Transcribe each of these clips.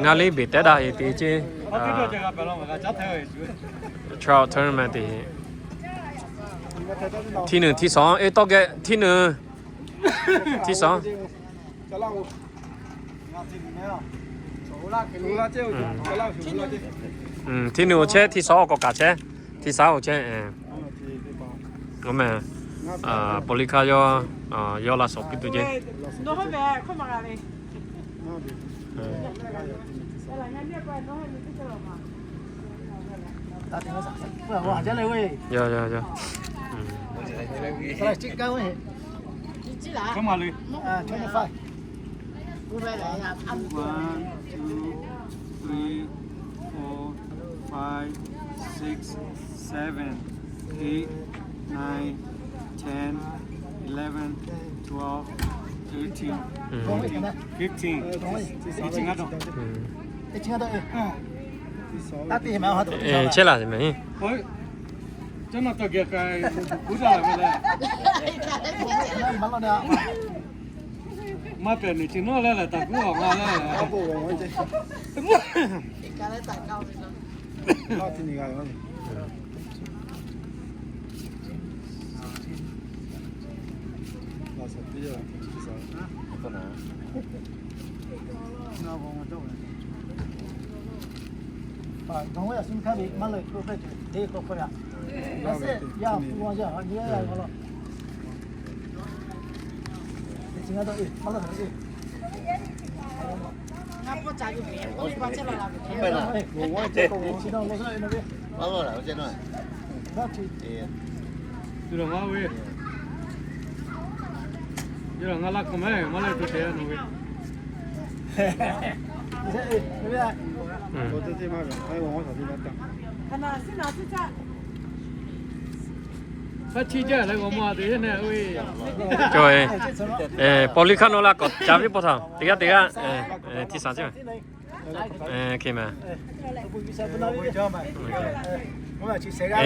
Ngaˇ liˉ beˬ tehˉ daˇ heˆ te ceˇ. Trout tournament te heˆ. Hti nuˬ hti shawˍ, eˬ, tawˇ geh hti nuˬ hti shawˍ. Hti nuˬ awˬ chehˇ, hti shawˍ awˬ k'awꞈ kaꞈ chehˇ, hti shawˍ awˬ chehˇ. Awˬ meh, Paw liˇ hkaˇ yawˇ, yawˇ laˇ shawˍ piˇ tuˬ ceˇ. Yawˇ, yawˇ, yawˇ. One, two, three, four, five, six, seven, eight, nine, ten, eleven, twelve, thirteen, fourteen, fifteen. Chehˇ laˬ meh. Maˇ pehˬ neˬ chi nawˉ leh lehˬ, taˍ kuˉ awˬ ma leh. Ngaˇ laˇ k'o meh, maˇ leh tuˬ te nawˬ ve. Hk'a chi jaˇ leh g'aw ma te ne. Paw liˇ hkaˇ nawˉ laˇ k'awꞈ ca piˇ pawˆ htaꞈ teˇ g'aˇ teˇ g'aˇ hti shaˍ ceˇ.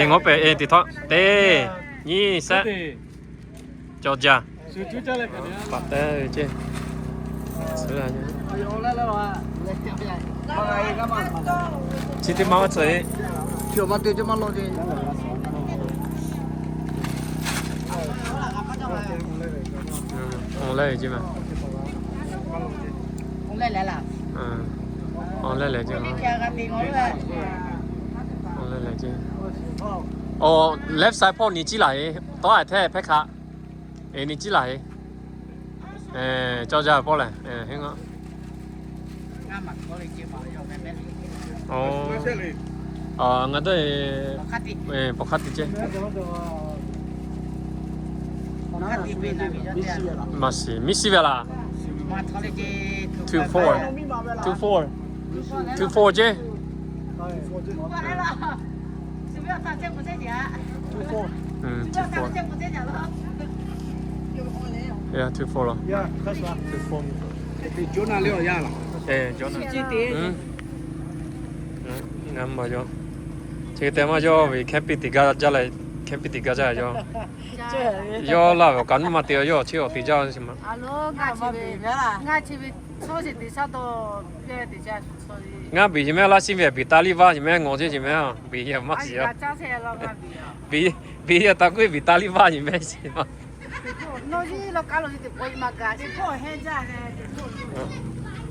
Ngaˬ pehˬ, teˇ htawˇ teˇ nyiˇ shehˆ cawˬ jaˇ. Paˍ tehˉ ve ceˇ. Chi teˇ maˇ maˇ tcuh e. Awˬ leh ceˇ ma. Awˬ leh lehˬ ceˇ. Awˬ leh lehˬ ceˇ. Awˬ, left side hpawˇ nyi ciˉ laˬ e. Tawˇ a hteˇ hpehˇ hk'a. Eˬ, nyi ciˉ laˬ e. Cawˇ jaˇ pawˆ lehˬ, heˆ ngaˇ. Ngaˬ dawˇ e, pawˬ hk'aˇ te ceˇ. Maˇ shiˍ, miss ve laˬ. Two four, two four, two four ceˇ. Two four. Two four. Yeah, two four laˬ. Ngaˬ maˇ yawˇ. Chi hk'e te maˇ yawˇ ve camping teˇ gaˇ jaˇ leh, camping teˇ gaˇ jaˇ yawˇ. Yawˇ laˇ ve awˬ kaꞈ nuˇ maˇ te, yawˇ chi awˬ te jaˇ ve. Ngaˇ biˬ yeˬ mehˆ laˇ shiˉ ve biˬ taˇ liˇ vaˇ yeˬ mehˆ, ngawˬ ceˇ yeˬ mehˆ. Biˬ yeˬ maˇ shiˍ a. Biˬ yeˬ taˇ k'oˆ biˬ taˇ liˇ vaˇ yeˬ mehˆ shiˍ ma.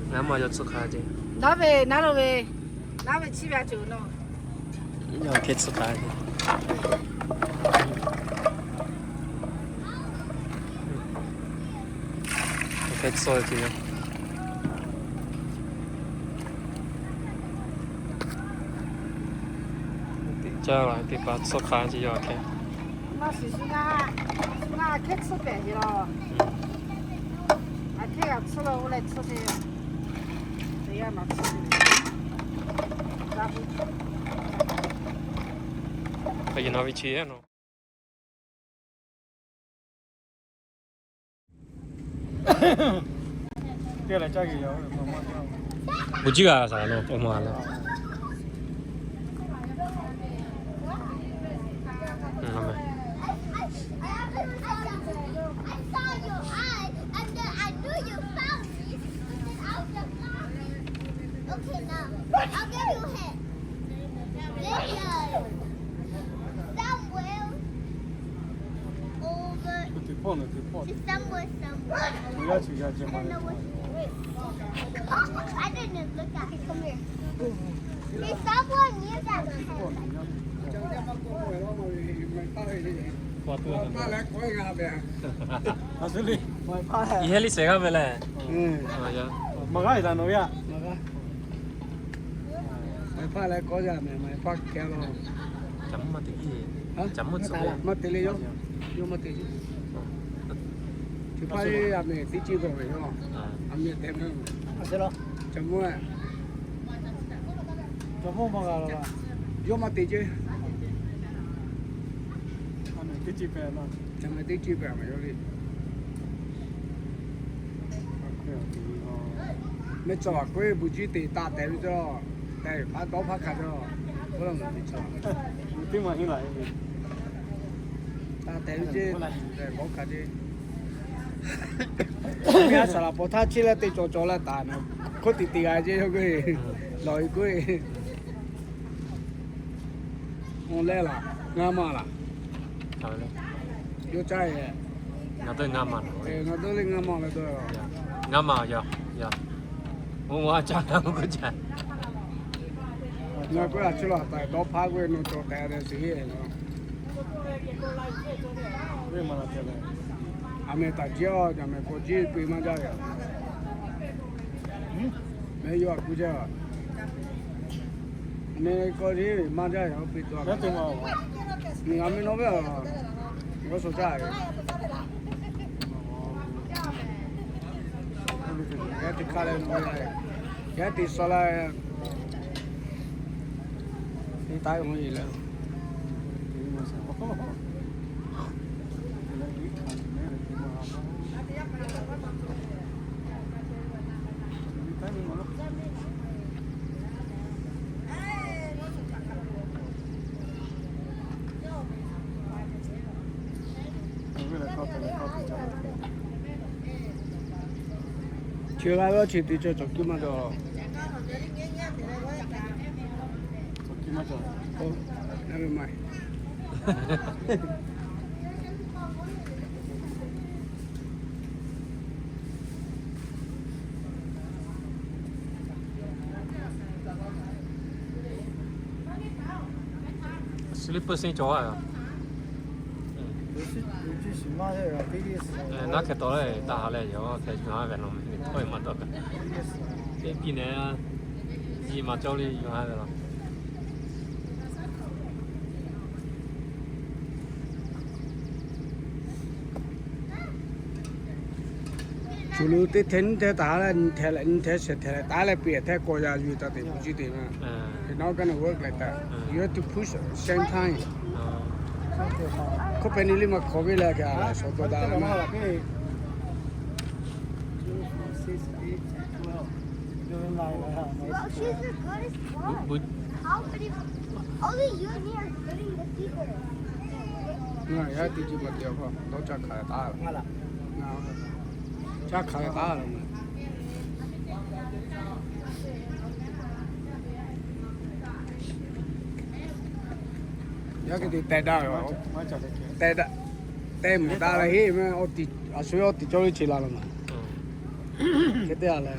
Ngaˇ maˇ yawˇ tcuh hk'a ceˇ. Naˉ ve, naˉ lo ve, naˉ ve chi ve a ceuˬ nawˬ. Yawˇ hk'e tcuh hk'a ceˇ. Hk'e tcuh ceˇ. Teˇ caˇ la teˇ pa tcuh hk'a ceˇ yawˇ hk'e. Maˇ shiˍ shu ngaˇ, shu ngaˇ a hkehˉ tcuhˉ pehꞈ ve laˬ. A hkehˉ g'a tcuhˉ la, oˇ leh tcuhˉ te. Teˇ g'aˇ maˇ tcuhˉ. Hk'e yehˬ naˬ ve chi a nawˬ. Bon jiˇ g'a shaˍ lo, awˬ ma lo. I'll give you a hint. There's, uh, somewhere over, somewhere, somewhere. I don't know what it is. I didn't look at it. Come here. It's somewhere near that. Yehˇ liˇ shehˍ g'aˇ ve lehˬ. Maˬ g'aˇ itaꞈ nawˬ ve aꞈ. Maˍ paˆ leh kawˆ yaˇ mehˍ, maˍ paˆ kehˬ lo. Maˇ te le, yawˇ maˇ te ce. Chi paˆ le, a mehˍ teˇ ciˇ g'awˬ ve yoˬ. A mehˍ tehꞈ mehˍ. Ca mawˇ, yawˇ maˇ te ce. Ca mehˍ teˇ ciˇ pehˍ maˍ yawˇ le. Mehˇ cawˬ a k'oˆ ve, buˬ jiˇ te taˍ tehꞈ ve cawˬ. Tehꞈ hpaˇ dawˇ hpaˇ hkanˍ cawˬ. K'oˆ laˇ mehˍ teˇ cawˬ. Taˍ tehꞈ ve ce, tehꞈ dawˇ hkanˍ ce. Miˇ a saˍ laˍ pawˬ htaˇ cheˇ leh te cawˬ cawˬ leh taˍ na. Hk'oˆ tiꞈ te g'a ce yawˇ k'oˆ ve. Lawˬ e k'oˆ ve. Leh laˬ, ngaˇ maˇ laˬ. Yawˇ caˇ e. Ngaˬ dawˇ ngaˇ maˇ laˬ. Ngaˬ dawˇ le ngaˇ maˇ leh dawˇ. Ngaˇ maˇ yaˇ. Ngaˬ k'oˆ a chi laˬ taˍ dawˇ hpaˇ k'oˆ ve nawˬ cawˬ tehꞈ leh sheˍ. A mehˍ taˍ jiˇ a, a mehˍ k'awꞈ jiˇ piˇ maˇ jaˇ yaꞈ. Mehˆ yawˇ a kuˇ jaˇ. Mehˆ k'awꞈ jiˇ maˇ jaˇ yaꞈ, piˇ taw. Ngaˬ mehˆ nawˉ ve a, g'awˇ suh caˇ ve. Yaˇ teˇ hk'aˇ leh, yaˇ teˇ suh la. Teˇ taˆ mvuhˇ yeˬ leh. Chi g'a ve chi teˇ cawˬ cawˬ kiˇ maˇ cawˬ. Cawˬ kiˇ maˇ cawˬ. Never mind. Slipper sehˉ cawˬ a. Naˉ hk'e taw leh taˇ ha leh yawˇ hk'e yuˬ haˉ ve law mehˍ, kawˆ e maˇ taw kaꞈ. Teˇ piˇ nehˬ, yiˇ maˬ cawˇ le yuˬ haˉ ve law. Shuˍ lo teˇ hteˇ nyiˇ hteˇ taˍ leh, nyiˇ hteˇ leh nyiˇ hteˇ shehˍ hteˇ leh taˍ leh piˇ hteˇ kawꞈ yaꞈ yuˬ taˍ teꞈ, buˬ jiˇ teꞈ ma. It's not gonna work like that. You have to push at the same time. Company liˇ maˇ hk'awꞈ ve leh kaꞈ a la shawˍ taw daꞈ leh maˇ. Well, she's the goddess one. How many? Only you and me are getting the fever. Ngaˬ yaˇ teˇ ceuˬ maˇ te awˬ hk'aw dawˇ caˇ hk'aˬ taˍ laˬ. Caˇ hk'aˬ taˍ laˬ. Yaˇ hk'e te teh daꞈ ve, teh daꞈ, teh mvuhˬ daꞈ leh heˆ meh, a shu yawˇ awˬ tiꞈ cawˇ ve che la laˬ ma. Hk'e te a leh.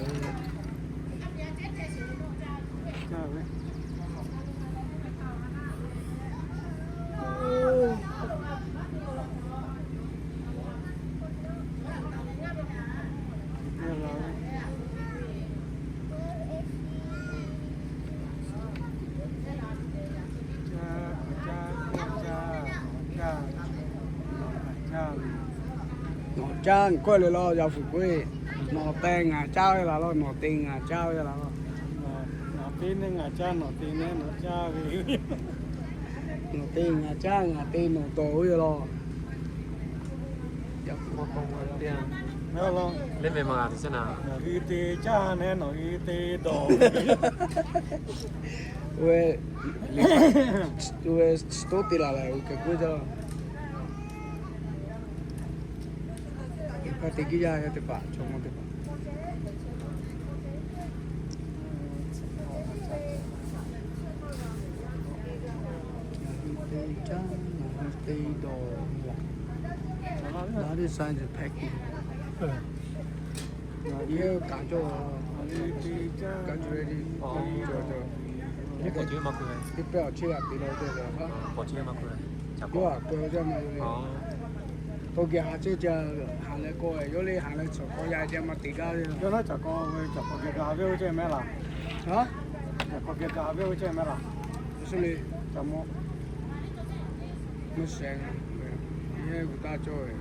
Nawˬ caˇ kawˆ leh laˇ, yaˇ hpu k'oˆ-e, nawˬ te ngaˬ caˇ ve laˬ law, nawˬ te ngaˬ caˇ ve laˬ law. Nawˬ te ngaˬ caˇ, nawˬ te nawˬ caˇ ve. Nawˬ te ngaˬ caˇ, ngaˬ te nawˬ dawˬ ve laˬ. Leh meh maˬ g'a te caˇ na. Nawˬ hui te caˇ neh, nawˬ hui te dawˬ. Ve, ve, chi to te laˬ leh, oˇ hk'e k'oˆ jaˇ. Ka te kiˇ yaˇ yaˇ teˇ hpaˍ, chaw mawˇ teˇ hpaˍ. Caˇ, ngaˬ hui te dawˬ. That is science and packing. Ngaˬ hui kaꞈ cawˇ, kaꞈ cawˇ ready. Teˇ pehˇ awˬ chehˇ g'a te la cawˇ le. Yawˇ aꞈ k'aw cawˇ ma le. Tawˇ geh ha cehˇ ca haˍ leh k'oˆ ve, yawˇ le haˍ leh chaw k'aw yaˇ ceh maˇ te gaˇ ve. Yawˇ naˉ chaw k'aw ve, chaw k'aw geh gaˬ ve oˇ cehˇ mehˉ laˬ. Haˉ? Chaw k'aw geh gaˬ ve oˇ cehˇ mehˉ laˬ. Shu le. Ca mawˇ. Mvuhˇ sheh, yehˇ g'uiˬ taˇ cawˇ ve.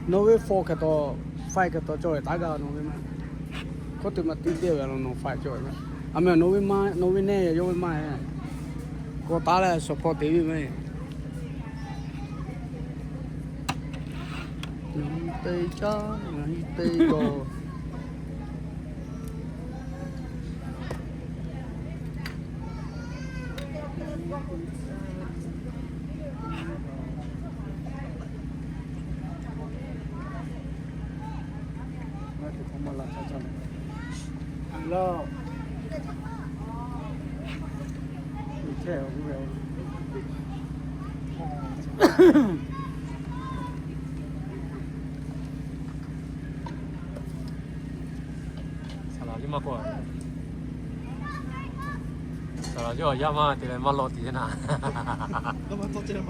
Nawˬ ve four hk'e taw, five hk'e taw cawˇ ve taˉ gaˇ nawˬ ve maˇ. Hkawˇ te maˇ teˇ deˇ ve a lo nawˬ five cawˇ ve maˇ. A meh nawˬ ve maˇ, nawˬ ve nehˇ yawˇ ve maˇ. K'awꞈ taˉ leh support te ve maˇ. Ngaˬ hui te caˇ, ngaˬ hui te dawˬ. Saˍ laˍ yawˇ maˇ k'oˆ, saˍ laˍ yawˇ yaˇ maˇ te leh maˇ lawˆ tiˍ naˍ.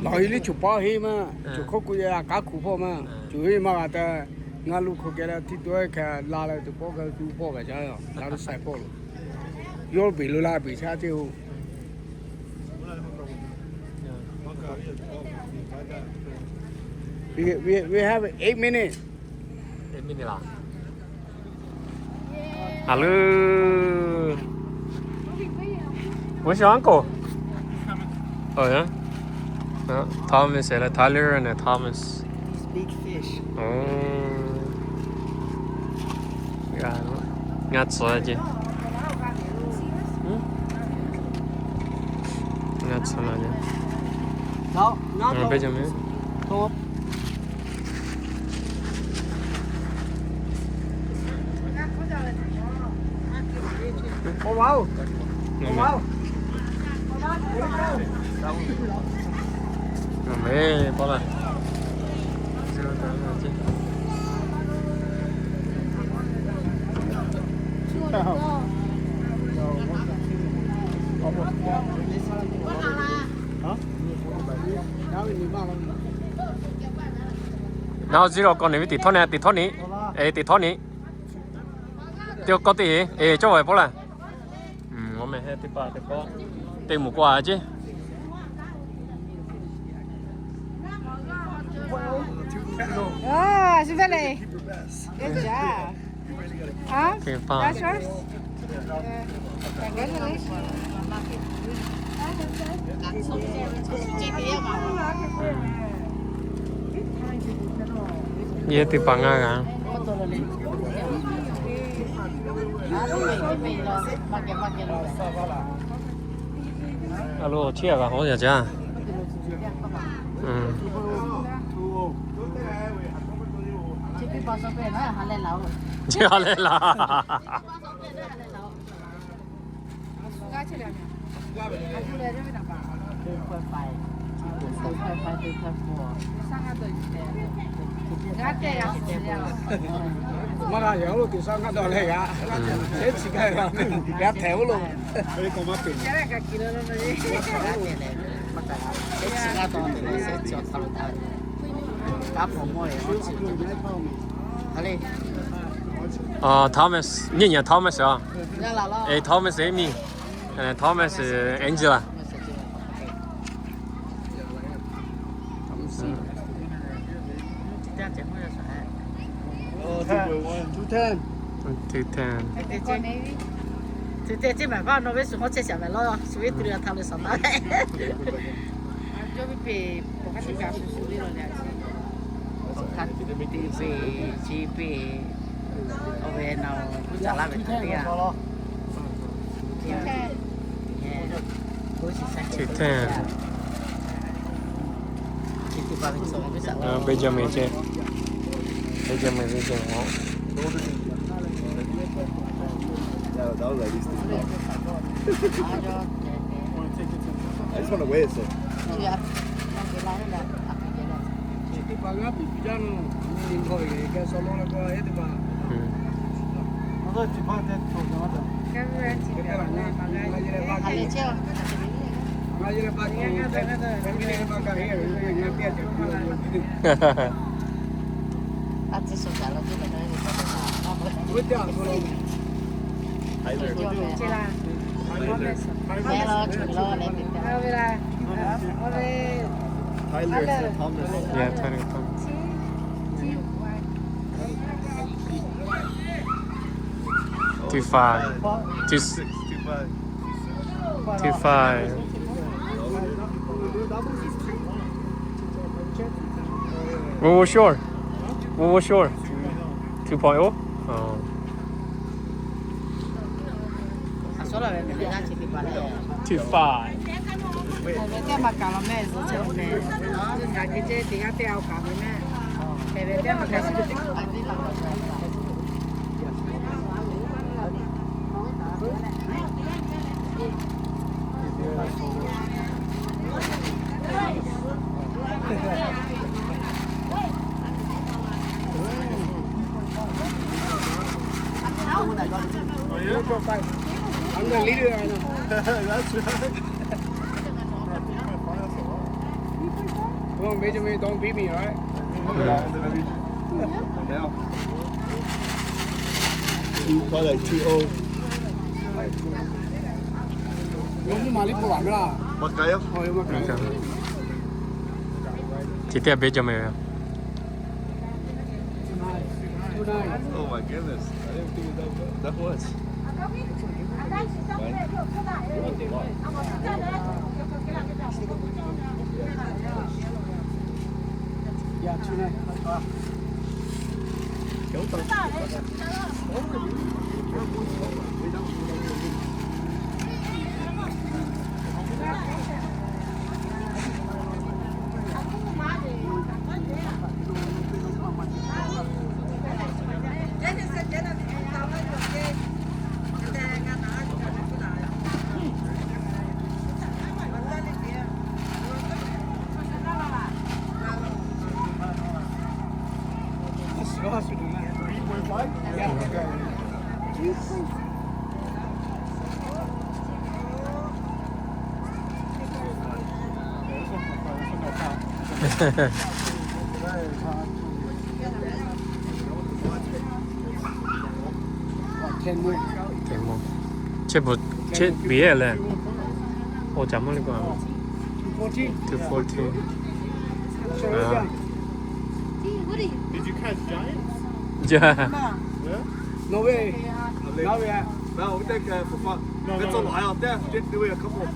Lawˬ e liˇ choˬ pawˆ heˆ maˇ, choˬ hkawˇ k'oˆ yaˇ a k'aˉ hkuˬ hpawˇ maˇ, choˬ heˆ maˇ g'a te. Ngaˇ luˇ hk'aw geh leh tiˇ to hk'e la leh tuˬ pawˆ g'a tuˬ pawˆ g'a caˇ yoˬ. Laˇ tuˬ sai pawˆ lo. Yawˇ beˬ lo la beˬ shaˉ ceˇ oˬ. We, we, we have eight minutes. Eight minutes laˬ. Hello. Where's your uncle? Oh, yeah? Uh, Thomas, eh, Tyler and, uh, Thomas. These big fish. Oh. Yeah, ngaˇ tcuh ce. Ngaˇ tcuh la ce. Ngaˇ tcuh la ce. Naˬ zero k'awꞈ neˍ ve teˇ htawˇ neˍ, teˇ htawˇ neˍ, e teˇ htawˇ neˍ, teˇ k'awˇ teˇ, e cawˇ ve pawˆ laˇ. Mvuhˇ meh heˆ teˇ hpaˍ teˇ k'awˇ, teˇ mvuhˇ k'awˇ a ceˇ. Ah, she's really good job. Huh? That's yours? Congratulations. Yehˇ teˇ hpaˍ ngaˇ g'a. A lo, chi a g'a hawˉ yaꞈ caˇ. Chi a leh laˬ. Maˇ g'a yaꞈ oˇ lo teꞈ shaˉ ngaˇ dawˇ leh g'a, shehˉ chi gaˇ g'a, g'a htehꞈ oˇ lo. Thomas, nyi nyi Thomas a? E, Thomas Amy, Thomas Angela. Two ten. Two ten. Two ten. Two ten. Chi ma ba nawˬ ve shu hk'aw chehˇ shaˍ ve laˇ, shu ve tu a htaꞈ ve shaˍ taˍ ve. Yawˇ ve peˬ, awˬ hk'aˇ teˇ kaꞈ shu shu le law le a chi. Awˬ hk'aˇ teˇ peˬ, chi peˬ, awˬ ve na, kuˇ caˍ laˇ ve htaꞈ teˇ g'aˇ. Chi teˇ, chi teˇ Benjamin ce. Benjamin, Benjamin. I just want to weigh it, so. Tyler, Tyler Thomas. Yeah, Tyler Thomas. Two five. Two six, two five. Two five. What was your? What was your? Two point oh? Oh. Two five. I'm the leader right now. That's right. Come on, Benjamin, don't beat me, all right? Probably like two oh. Yawˇ mvuhˇ maˍ liˇ hpaw laˬ ve laˇ. Maˇ k'ai-o. Aˬ, yawˇ maˇ k'ai. Chi teˇ g'aˇ Benjamin ve. Oh my goodness. I didn't think it that, that much. Ten more. Ten more. Chehˇ bvuhꞈ, chehˇ bvuhꞈ e leh. Awˬ caˍ mvuhˇ le k'o. Two fourteen. Two fourteen. Did you catch giants? Yeah. Yeah? No way. No way. No, we take, uh, for fun. No, no, no. That's a lot. I don't think we a couple.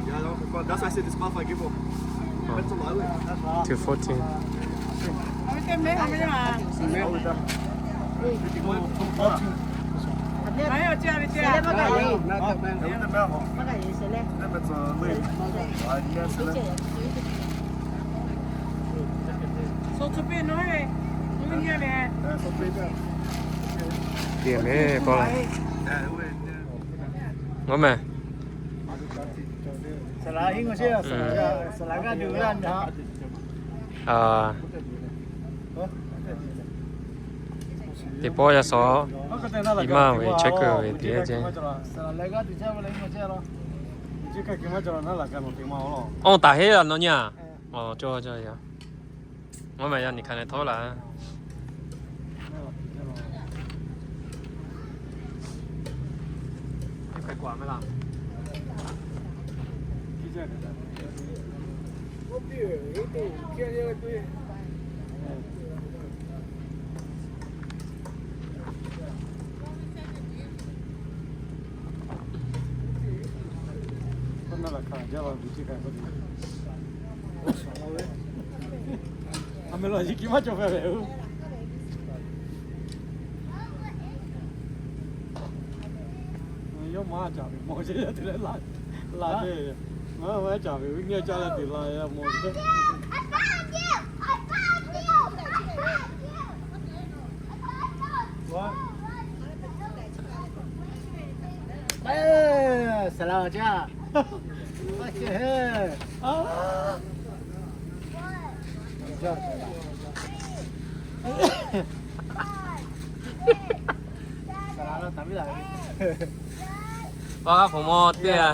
Yeah, no, for fun. That's why I said disqualify, give up. Two fourteen. Tiˉ mehˍ paw la. Ngaˬ mehˍ. Teˇ pawˆ yaˇ suh, i maˇ ve chehˇ kuiˬ ve teˇ g'aˇ ce. Awˇ, taˍ heˆ la nawˬ nyi a. Aˬ, cawˇ cawˇ yaˇ. Ngaˬ mehˍ yaˇ nyi hk'aˬ ne htawˇ laˇ. A meh laˬ yiˇ ki maˇ cawˬ hpehꞈ ve. Yawˇ maˇ caˍ ve mawˬ ce, te leh laˇ, laˇ ce. Maˇ maˇ caˍ ve, viˉ nyi caˇ leh te la mawˬ ce. Pa g'a hk'oꞈ maw teˇ a.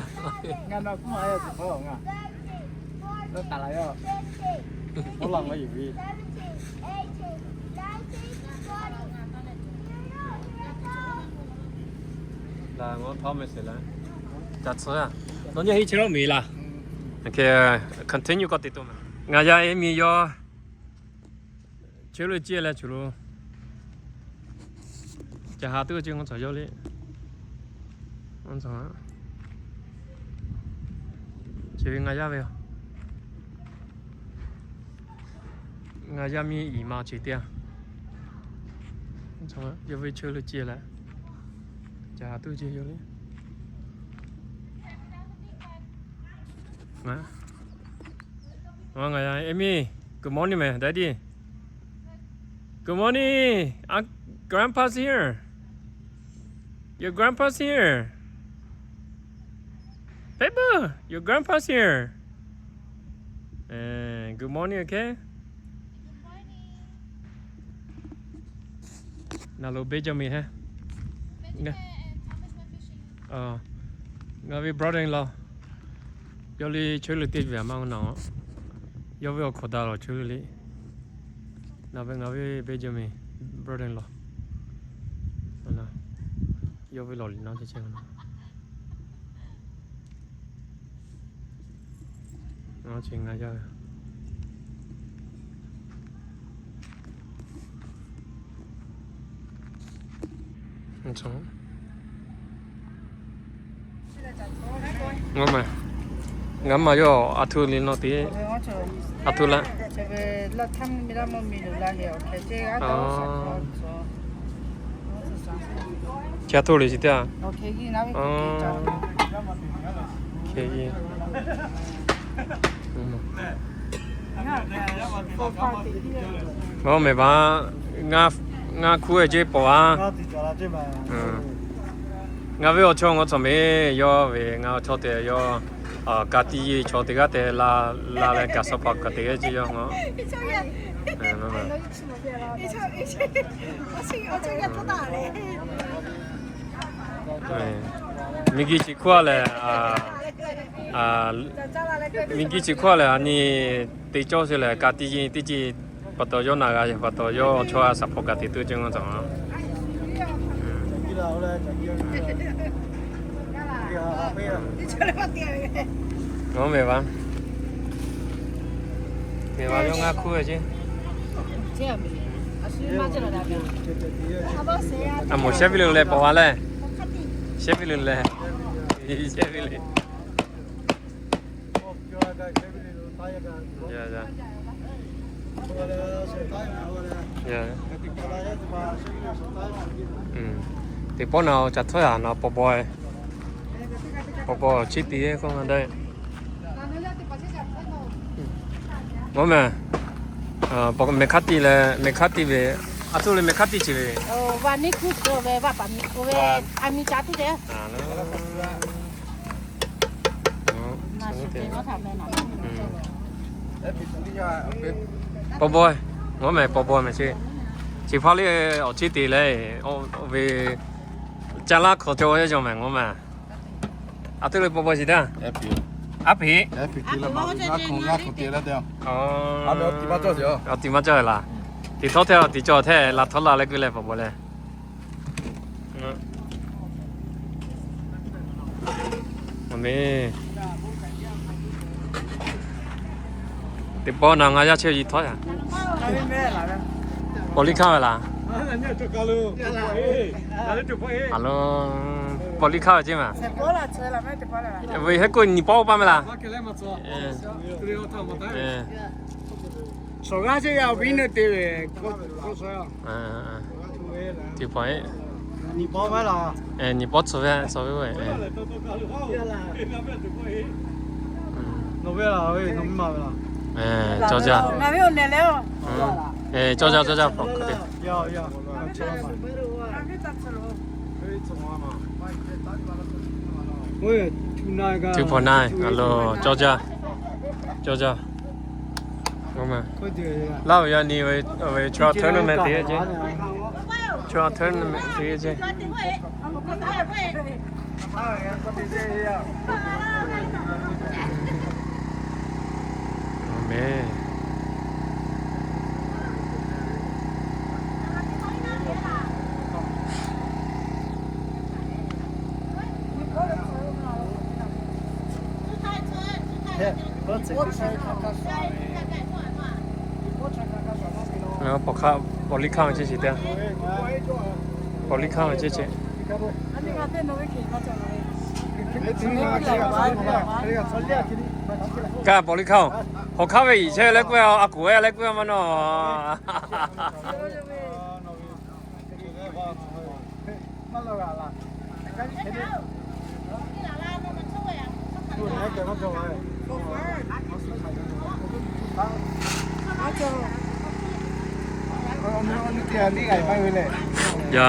Nawˬ nyi hi chi lo miˬ laˬ. Continue k'awꞈ te to ma. Ngaˬ yaˇ Amy yawˇ chehˇ lo ceˇ leh, choˬ lo ca ha tuˬ ceˇ, ngaˬ cawˬ yawˇ le. Ngaˬ cawˬ, chi ve ngaˬ yaˇ ve, ngaˬ yaˇ miˇ iˍ ma chi teˇ a. Yawˇ ve chehˇ lo ceˇ leh, ca ha tuˬ ceˇ yawˇ le. Amy, good morning, man, daddy. Good morning. Uh, grandpa's here. Your grandpa's here. Baby, your grandpa's here. Eh, good morning, okay? Naˬ lo Benjamin heh. Ngaˬ ve brother-in-law. Yawˇ le chehˇ lo teˇ ve a ma na. Yawˇ ve awˬ hk'awꞈ daꞈ lawˬ chehˇ lo le. Naˬ ve ngaˬ ve Benjamin brother-in-law. Yawˇ ve lawˬ liꞈ na chehˇ chehˇ na. Chi ngaˬ yaˇ ve. Ngaˬ ma, ngaˬ ma yawˇ a htoꞈ le nawˬ te, a htoꞈ laˇ. Chi a htoꞈ le chi teˇ a. Ngaˬ mehˍ baˬ, ngaˬ hkunˉ ve ceˇ pawˍ a. Ngaˬ ve awˬ chawˇ ngaˬ cawˬ mehˍ, yawˇ ve ngaˬ awˬ chawˇ te yawˇ, ka tiꞈ yeˬ chaw teˇ g'aˇ te la, la leh kaꞈ suh hpaꞈ kaꞈ te g'aˇ ceˇ yawˇ ngaˬ. Miˬguiˬ chi hkawˇ lehˬ, miˬguiˬ chi hkawˇ lehˬ, a nyi teˇ cawˇ chi lehˬ, ka tiꞈ yeˬ teˇ ceuˬ pa taw yawˇ na g'a, pa taw yawˇ chaw a suh hpaꞈ kaꞈ te tuˬ ceˇ ngaˬ cawˬ. Ngaˬ mehˍ baˬ, mehˍ baˬ yawˇ ngaˬ hkunˉ ve ceˇ. A moˍ shehˉ ve le leh pawˍ a leh, shehˉ ve le leh, shehˉ ve le. Teˇ pawˆ na ca htawˇ yaꞈ na paw paw, paw paw chi teˇ k'oˆ ma daꞈ. Ngaˬ mehˍ, mehˍ hk'aˇ tiꞈ leh, mehˍ hk'aˇ tiꞈ ve, a htoꞈ le mehˍ hk'aˇ tiꞈ chi ve. Paw paw, ngaˬ mehˍ paw paw mehˍ chi, chi hpaˇ le awˬ chi teˇ leh, ve ca laˇ hk'awꞈ cawˬ ve yaˇ cawˬ mehˍ ngaˬ mehˍ. A htoꞈ le paw paw chi teˇ a. Aˉ hpeꞈ. Awˬ tiꞈ maˇ cawˬ laˬ. Teˇ htawˇ htehˇ awˬ tiꞈ cawˬ htehˇ la htawˇ la leh keu leh paw paw leh. Aˬ mehˍ. Teˇ pawˆ na ngaˬ yaˇ chehˇ yi htawˇ yaꞈ. Paw liˇ hkaˇ ve laˬ. A lo, paw liˇ hkaˇ ve ceˇ ma. Ve hehˉ k'oˆ nyi pawˆ paˇ mehˍ laˬ. Nyi pawˆ tcuh ve, tcuh ve. Cawˇ jaˇ, cawˇ jaˇ, cawˇ jaˇ. Two point nine, a lo, cawˇ jaˇ, cawˇ jaˇ. Laˇ ve yaˇ nyi ve, ve chaw tournament te ce, chaw tournament te ce. Amen. Pawˇ hk'aˆ, pawˇ liˇ hk'aˆ ve ce shiˍ te. Pawˇ liˇ hk'aˆ ve ce ce. Kaˇ pawˇ liˇ hk'aˆ-oˬ, hawˬ hk'aˆ ve yiˍ chehˇ leh k'oˆ ve, a kuˬ ve leh k'oˆ ve maˇ nawˬ. Ya. Ya.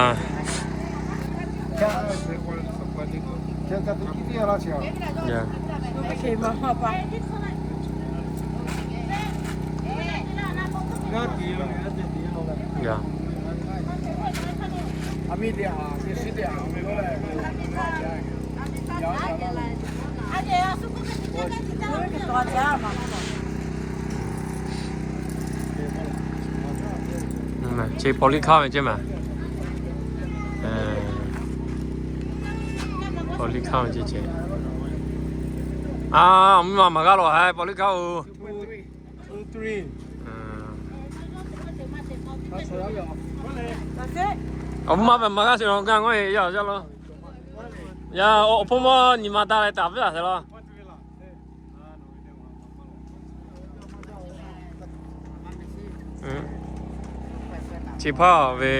Ya. Chi pawˇ liˇ hk'aˆ ve ce maˬ. Pawˇ liˇ hk'aˆ ve ce ce. A, mvuhˇ ma maˍ g'a lawˬ haˉ pawˇ liˇ hk'aˆ-oˬ. Awˬ mvuhˇ ma ve maˍ g'a sheˍ lawˬ, gaˇ ngawˇ e yaˇ yaˇ lawˬ. Yaˇ awˬ hpawˇ mawˇ nyi ma taˇ leh taˍ ve laˬ sheˍ lawˬ. Chi hpaˇ ve,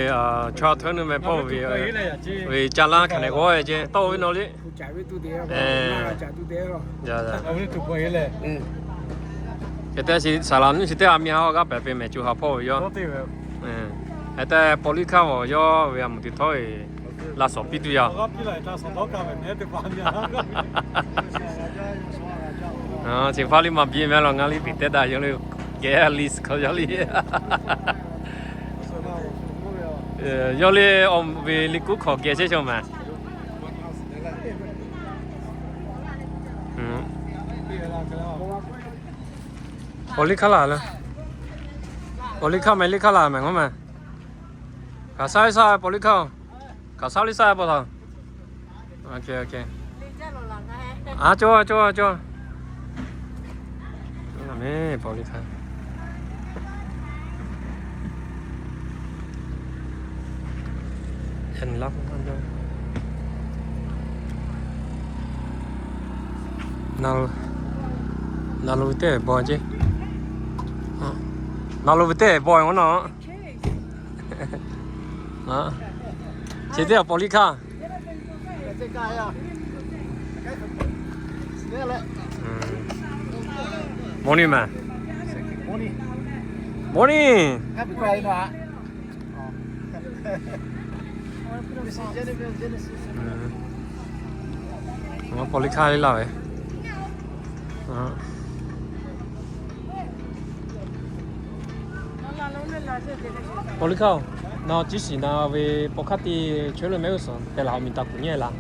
chaw hteuˇ nuˇ meh hpawˇ ve, ve ca laˇ hkanˍ nehˬ g'awˇ ve ce tawˇ ve nawˬ le. Hk'e te saˍ laˍ nuˇ chi teˇ g'aˇ mia g'aˇ pehˍ pe mehˍ co ha hpawˇ ve yawˇ. Hk'e te pawˇ liˇ hk'aˆ ve yawˇ ve a muˍ teˇ htawˇ e laˇ shawˍ piˇ tuˬ yaˇ. Chi hpaˇ liˇ maˇ biˇ meh lawˬ, ngaˬ liˇ piˍ teˇ daꞈ yawˇ le, geh liˇ k'aw yaˇ liˇ. Yawˇ le, awˬ ve liˇ kuˉ hkawꞈ geh chehˇ chaw meh. Pawˇ liˇ hk'aˆ laˬ le. Pawˇ liˇ hk'aˆ meh, liˇ hk'aˆ laˬ meh ngawˇ meh. Kaꞈ shaˉ liˇ shaˉ pawˇ liˇ hk'aˆ-oˬ. Kaꞈ shaˉ liˇ shaˉ pawˇ htaꞈ. A cawˇ, a cawˇ, a cawˇ. Pawˇ liˇ hk'aˆ. Na lo ve teˇ bawˬ ce. Na lo ve teˇ bawˬ ngawˇ nawˬ. Chi teˇ pawˇ liˇ hk'aˆ. Morning meh. Morning. Pawˇ liˇ hk'aˆ liˇ laˇ ve. Pawˇ liˇ hk'aˆ-oˬ, na ciˉ shiˍ na ve pawˇ hk'aˆ te chawehˇ leuˬ mehˆ g'uˇ suhˍ tehꞈ laˬ, awˬ miˬ taˍ kuˬ nyi laˬ.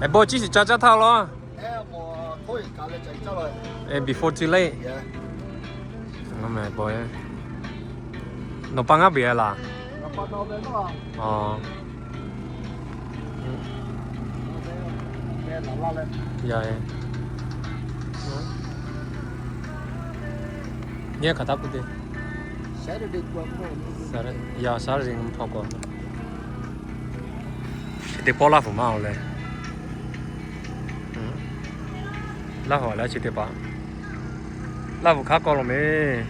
Eˬ, bawˇ ciˉ shiˍ ca caˇ htaˇ law. Before too late. Nawˬ pa ngaˇ beˬ laˬ. Nyi hk'aˬ htaˇ k'oˆ te. Ya, Saturday hpawˇ k'o. Chi teˇ pawˆ Laˇ huˍ maˇ-oˬ leh. Laˇ huˍ leh chi teˇ hpaˍ. Laˇ huˍ hk'aˆ k'aw lawˬ meh.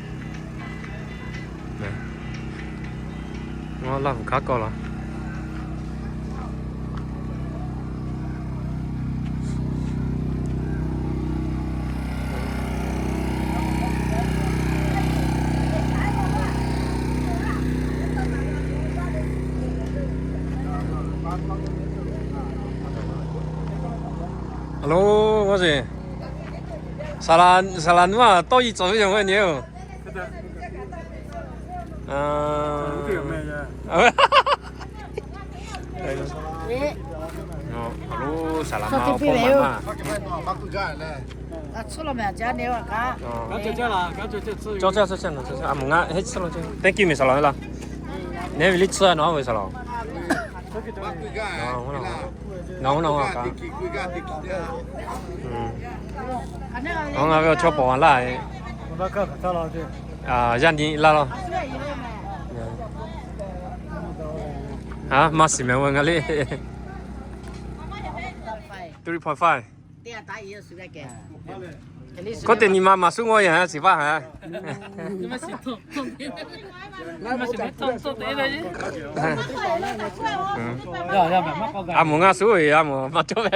Laˇ huˍ hk'aˆ k'aw laˬ. Alo, ngaˬ hui saˍ laˍ, saˍ laˍ nuˇ a tawˇ yi tcuh ve yoˬ ngaˬ nyi oˬ. Alo, saˍ laˍ ma awˬ hpawˇ ma ma. Cawˇ caˇ cawˇ caˇ, a moˍ ngaˇ heˆ tsuhˇ lo ce. Thank you meh saˍ laˍ ve laˇ. Neˇ ve liˇ tsuhˇ nawˬ ve saˍ laˍ. Nawˬ nawˬ kaꞈ, nawˬ ngaˬ ve awˬ chawˇ paw a laˇ. Yaˇ nyi laˇ law. A, maˇ shiˍ meh ve ngaˬ le. Three point five. K'oˆ te nyi ma maˍ suˉ ngawˇ yaˇ shiˍ vaˇ ha. A moˍ ngaˇ suˉ ve, a moˍ maˇ cawˇ ve.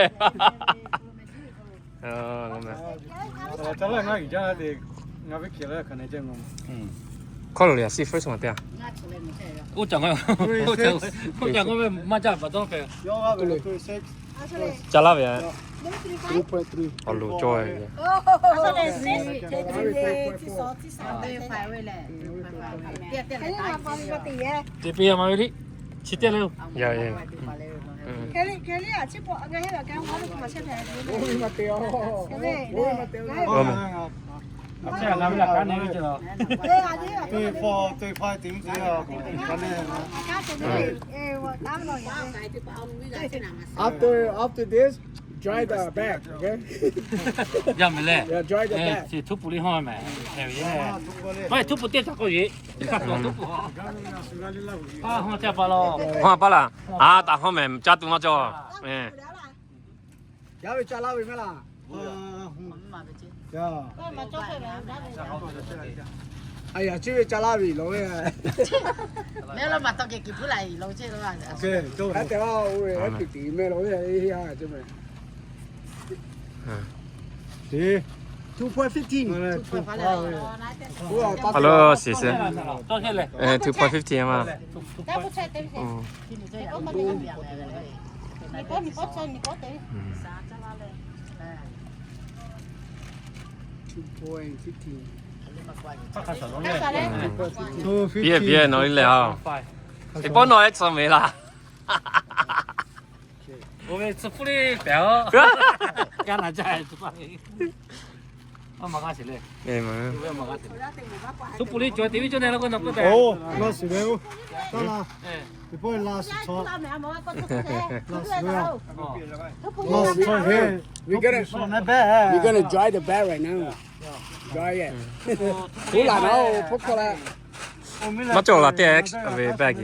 Hkawˇ lo le a, first one te a. Oˇ caꞈ ngaˬ, oˇ caꞈ ngaˬ ve maˇ jaˇ pa taw hk'e. Ca laˇ ve a. Awˬ loˍ cawˇ ve. Te piˇ a ma ve liˇ. Chi teˇ le. After, after this, dry the bag, okay? Yaˇ meh le. Yeah, dry the bag. Chi htuˉ pu liˇ hawˇ meh. Maˇ heˆ, htuˉ pu teˇ caꞈ k'oˆ ve. Hawˇ pa laˇ. A, taꞈ hawˇ meh, caˇ tuˬ maˇ cawˇ. Yaˇ ve ca laˇ ve meh laˇ. Aˬ, yaꞈ chi ve ca laˇ ve law ve. Meh law ma taw kehˬ kiˬ puˉ la lo ce. Aˬ, oˇ ve tuˬ tiˍ meh law ve a ce meh. Two point fifteen. Hello, sis. Two point fifteen ma. Two point fifteen. Piˇ piˇ nawˬ le a. Iˉ pawˆ nawˬ e tcuh meh laˇ. Oˇ ve tcuh puˇ le pehˬ oˬ. Kaˇ naˍ jaˇ tcuh paˇ ve. A ma g'a sheˍ le. Htuˉ pu le cawˬ te viˉ cawˇ neh la k'o nawˬ k'oˆ tehꞈ. Oˇ, laˇ shiˍ ve oˇ. Taˇ la. Te pawˆ laˇ shiˍ chaw. Laˇ shiˍ ve oˇ. Laˇ shiˍ chaw he. We're gonna, we're gonna dry the bag right now. Dry it. Hpu laˬ na oˬ, hpu hkawˇ la. Maˇ cawˬ laˬ teˇ ve bag e.